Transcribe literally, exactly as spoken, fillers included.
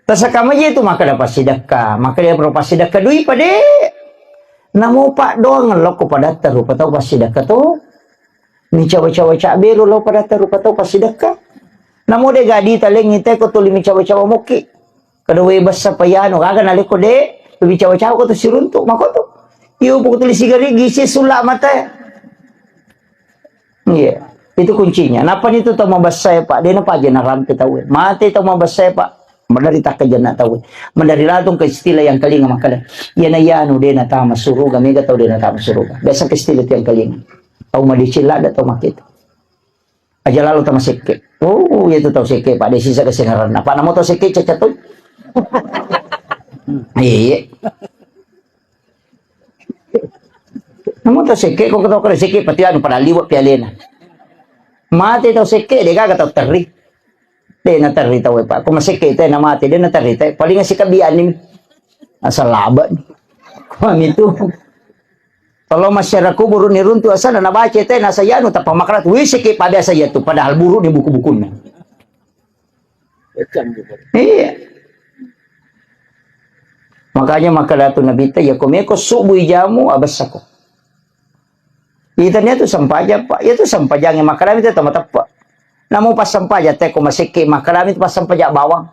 Tasaka maje tu makkeda passidekka, makkeda pro passidekka dui pade. Namo paddoang lokko padatta rupa tau passidekka to. Micawa-cawa cabero lo padatta rupa tau passidekka. Namo de gadi talengi te ko tuli micawa-cawa mokki. Kada we bessa payano gaga naleko de micawa-cawa ko to siruntu makoto. Iyo pokok tuli sigari gisi sulla mata. Iya, itu kuncinya. Napa itu tau mabessa ya, Pak? Dena paja narampe tau. Mate tau mabessa ya, Pak. Menderita ke jenak tau. Mendari latung ke istilah yang kelinga makkeda. Iya na iya anu dena tama suruga, mega tau dena tama suruga. Biasa ke istilah yang kelinga. Tau madicil ada tau makkeda. Aja lalu tama sekke. Oh, iya tu tau sekke, Pak. Desi saka senaran. Apa namo tau sekke cacat tu? Iya. Namu tau sekke, ko tau kere sekke, pati anu pada liwat pialena. Mate tau sekke, de gaga tau terri. De na terri tau e, Pak. Ko masekke te na mate, de na terri te. Paling sikabiani. Asal laba. Ko mitu. Kalau masyarakat kubur ni runtu asana na baca te na sayanu tapa makratu. Wi sekke pada saya tu, padahal buruk di buku-bukunna. Iya. Makanya makkeda tu Nabitta, ya komeko subuh jamu abessako. Itania tu sempajang, Pak. Ya tu sempajang yang makkeda itu tama teppa. Namu pas sempajang teko masekke makkeda itu pas sempajang bawang.